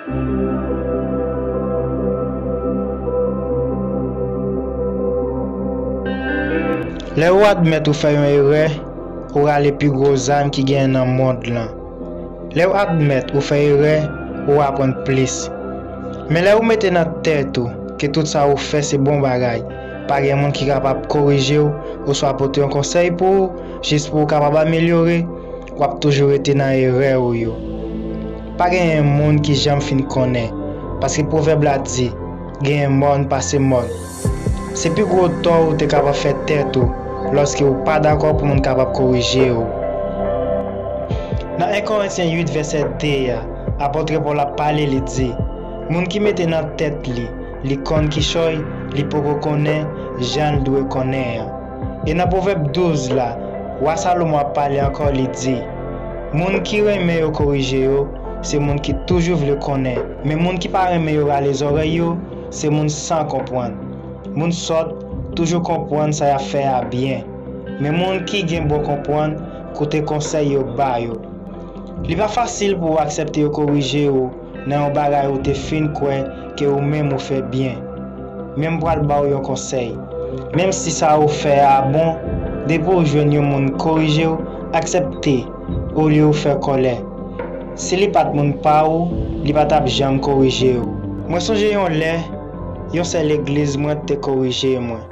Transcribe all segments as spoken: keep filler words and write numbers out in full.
Lè ou admèt ou fè yon erè, ou rale pi gwo zam ki genyen nan mond lan. Lè ou admèt ou fè erè, ou aprann plis. Men lè ou mete nan tèt ou ke tout sa ou fè se bon bagay, pa gen moun ki kapab korije w oswa pote yon konsèy pou ou, jis pou ou kapab amelyore, w ap toujou rete nan erè ou yo. Pa genyen moun ki janm fin konnen, paske pwovèb la di, genyen mòn pase mòn. Se pi gwo tò ou te kapab fè tèt ou, lòske ou pa dakò pou moun kapab korije w. Nan en Korentyen uit vèsè de a, apòt Pòl ap pale, li di, moun ki mete nan tèt li, li konn kichòy, li poko konnen jan l dwe konnen an. E nan Pwovèb douz la, wa Salomon ap pale ankò, li di, moun ki renmen yo korije yo, se moun ki toujou vle konnen. Men moun ki pa renmen yo rale zòrèy yo, se moun san konprann. Moun sòt toujou konprann sa y ap fè a byen. Men moun ki gen bon konprann, koute konsèy yo ba yo. Li pa fasil pou w aksepte yo korije w nan yon bagay ou te fin kwè ke ou menm ou fè byen. Men m pral ba w yon konsèy. Menm si sa ou fè a bon, depi w jwenn yon moun korije w, aksepte olye w fè kòlè. Si li pa t moun pa ou, li pa t ap janm korije w. Mwen sonje yon lè, yon sè legliz mwen te korije mwen.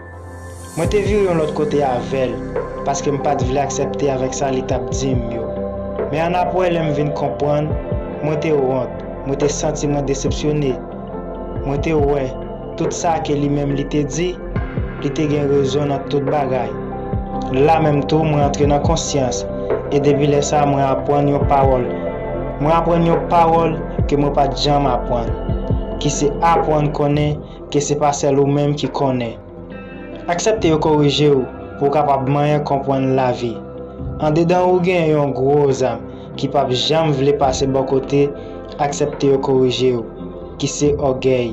Mwen te vire yon lòt kote avè l, paske m pa t vle aksepte avèk sa li t ap di m yo. Men annapre, lè m vin konprann, mwen te wont, mwen te santi mwen desepsyone. Mwen te wè, tout sa ke li menm li te di, li te gen rezon nan tout bagay. La menm tou, mwen antre nan konsyans, e depi lè sa a, mwen aprann yon pawòl. Mwen aprann yon pawòl ke mwen pa t janm aprann, ki se aprann konnen ke se pa sèl ou menm ki konnen. Aksepte yo korije w pou w kapab manyen konprann lavi. Andedan ou gen yon gwo zam ki p ap janm vle pase bò kote aksepte yo korije w, ki se ògèy.